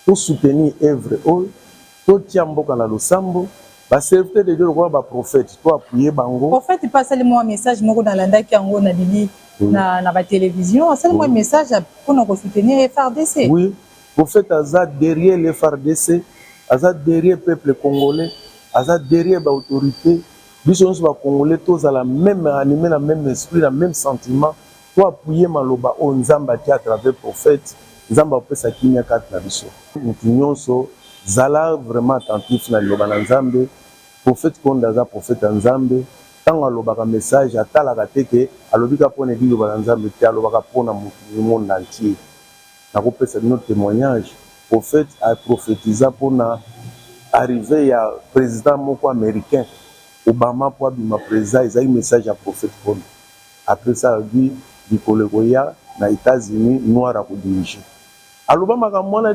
Tosoutenir œuvre oyo, totia mboka na losambo. Baserviteur de Dieu lokola baprophète, to appuyer bango. Prophète mpe asali mwa message moko, nalandaki yango na bili na batélévision. Asali mwa message mpona kosoutenir FARDC. Oui, prophète aza derrière le FARDC, aza derrière peuple congolais, aza derrière baautorité. Biso nyonso bacongolais tozala même animé na même esprit, na même sentiment. To appuyer maloba oyo Nzambe atia à travers prophète. Nzambe apesa kimia kati na biso. Motu nyonso zala vraiment attentif na liloba na Nzambe. Prophète Konde aza prophète ya Nzambe. Ntango alobaka message, atalaka te ke alobi ka mpona liloba na Nzambe te, alobaka mpona motu monde entier. Nakopesa bino témoignage. Prophète aprophétisa mpona arrivée ya président moko américain, Obama, mpo abima président. Ezali message ya prophète Konde. Après ça, alobi likolo ekoya na États-Unis, noir akodirige. Aloba makambo wana.